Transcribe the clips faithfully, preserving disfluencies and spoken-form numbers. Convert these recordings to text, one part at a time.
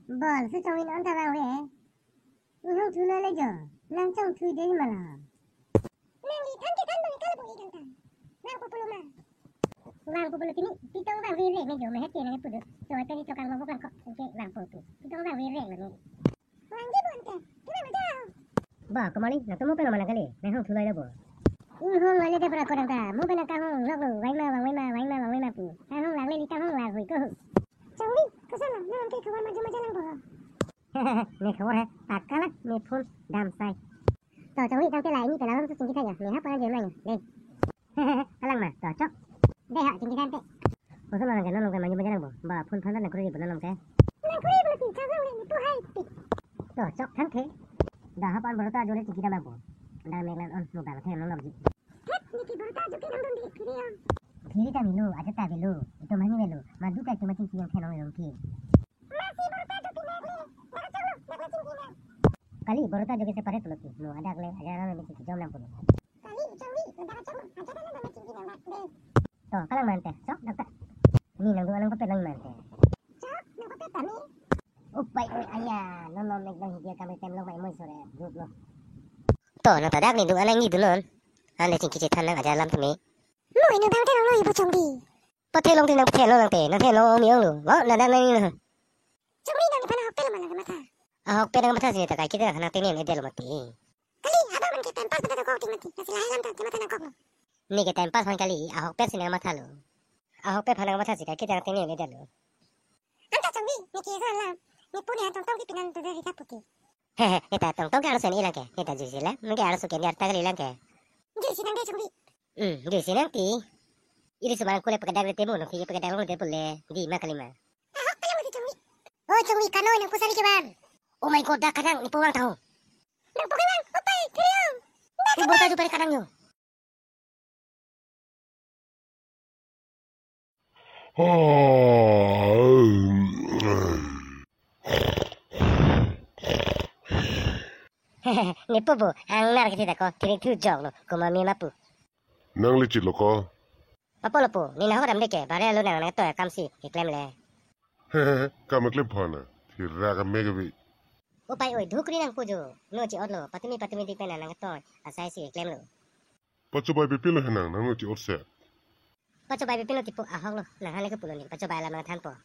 Bol, su chongvin on ta vangve. Inghong thu lo le jo. Nang chong thu de ma lo. Nangli than ke than bang kala bang idang ta. Vangpo pulo ma. Vangpo pulo tini. Pitong vangve rek ne jo, mehet ke nang pu do. Choi pen chokang vangpo kangkok. Ke vangpo tu. Pitong vangve rek lo ne. Vangji bon ke. Kina ma jao. Ba, kamali, nang tu mo pen lo ma nang kali. Nang hong thu lo le bo. Inghong lo le de pra ko dang ta. Mo pen nang kanghong lok lo. Vang ma, vangve ma, vang ma, vangve ma pu. Kanghong lak le li kanghong lak hui ko. Chongvi, koson lo, nang ke kawan majo majo lang bo. Ne khobor hai, pakka la, ne phone dam sai. To, chongvi tangte la, ini ke la, langsung chingki tha ya, ne ha pala je mai, de. Kalang ma, to, chok. De ha, chingki tha te. Koson lo nang ke, non long ke majo majo lang bo, ba, phone phan nang kuri bo, non long ke. Nang kuri bo, ti, chak long le, ne tu hai, ti. To, chok, thang the. Da ha pan baru ta jole chingki dam bo. Dang mek lan on, mo bang the, non long ji. Thet, ne ke baru ta jo ke nang dun di, kiri ya. Kiri ta milo, aja ta velo, ito mani velo, madu ka ito ma chingki yang the non long ke. Masi baru ta jo pindah ni, nak cang nak nak cing pindah. Kali baru ta jo ke separate pulo ki, mo adak le, aja rame mesti kijom nang pulo. Kali cang ni, nak cang, aja rame mesti kijom nang deh. To, kalang ma ante, sok dak ta. Ni nang dua nang pepet lang ma ante. Sok, nang pepet kami. Upai oi aya, non non mek dang hidia kami tem long mai moi sore, grup lo. To, nang ta dak ni dua nang ni dun non. Ane chingki chethan nang aja lam tumi. Mo ino bang te long lo ibu chongvi. Pathe long te nang pathe long nang te, nang the long mi ong lo. Wa, na dang nang ni lo. Chongvi nang ni phan ahok pet lo ma nang ke matha. Ahok pet nang matha si ta kai kita nang te ni ne de lo mati. Kali, abang man ke time pass pada kok ting mati. Nasi lahai lam ta, ke matha nang kok lo. Ne ke time pass man kali, ahok pet si nang matha lo. Ahok pet phan nang matha si kai kita nang te ni ne de lo. Anta chongvi, ne ke sa lam. Ne pu ne tong tong ke pinan tu de ri ta pu ke. Hehe, ne ta tong tong ke arloso ne lang ke. Ne ta juicy lang, ne ke arloso ke ne arta kali lang ke. Juicy nang de chongvi. Hmm, juicy nang ti. Iri suman kule pagdang de temu no, pagi pagdang lo de pule. Di ma kali ma. Ahok pala mo di chongvi. Oh, chongvi kano nang pusari ke bang. Oh my God, da kanang ne pu vang tahu. Nang pu ke bang, upai, kiri ong. Da ke bor ta bang. Ju pare kanang yo. Ne pu bo, angnar ke tidak ko, tiring thu jok lo, kuma mi ma pu. Nang licit lo ko. Papo lo pu, ne nahok ram de ke, bare lo nang nang toy kam si, keklem le. Kam keklem phana, thira kam me ke bi. Upai oi, dhukri nang pu jo, no chi ot lo, patumi patumi dik pen nang toy, asai si keklem lo. Pachobai pepilo henang nang no chi otse. Pachobai pepilo tipo ahok lo, nang hane ke pulo ni, pachobai alam nang thanpo.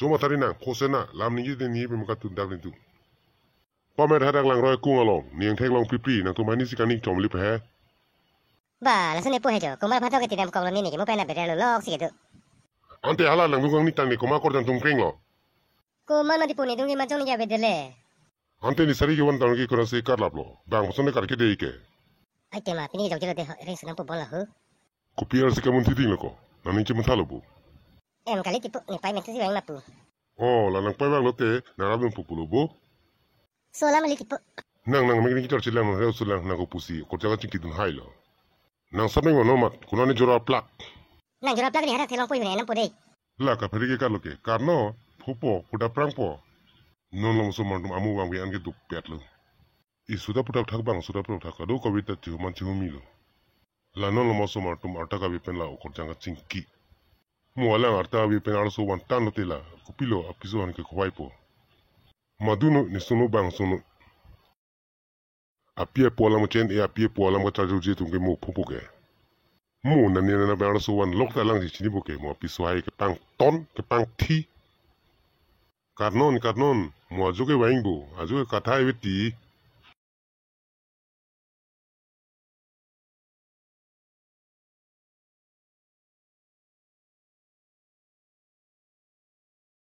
Choma tari nang, kose na, lam ningje te ni pemaka tundak ni tu. Pamet hadak langroi kung along, ni angthek long pipri, nang tu mani si kani chom lip he. Ba, laso ne po he jo, kumar phatok ke tinam kong lo ni ni, ke mo pen na bere lo lok si ke tu. Ante hala nang dungang ni tang ni kumar kor jang tung pring lo. Kumar ma tipo ni dung ni manchong ni ya bedele. Ante ni sari ke wan tang ke kurang si kar lap lo. Bang pason ne kar ke de ke. Ai tema pini jok jelo de ho, ring sunam po bon la ho. Kopi arsi kamun thiting lo ko. Nang ning chemun thalo bo. Em kali tipo, ne pai metu si bang ma pu. Oh, la nang pai bang lo te, nang rap dun pupu lo bo. So la mali tipo. Nang nang mek ning kitor chilang nang reu sulang nang ko pusi, kor jaga chingki dun hai lo. Nang sameng wano mat, kuna ni jora plak. Nang jora plak ni hadak thelong poi hune nam po dei. La ka pheri ke kar lo ke, kar no, phupo, kuda prang po. Non long so mantum amu wang wi an ke duk pet lo. I suda putak thak bang, suda putak thak kado kawita chihuman chihumi lo. La non long so mantum arta kawi pen la okor jang kachingki. Mo alang arta kawi pen arso wan tan lo te la, kopilo apiso han ke khowai po. Madu no, ne sunu bang sunu. Api apo alam chen e api apo alam kacharjurji atum ke mo phupo ke. Mo nani nana bang arso wan lok ta lang si chini bo ke mo apiso hai kepangton, kepangthi. Kar non, kar non, mo ajo ke waing bo, ajo ke kathai veti.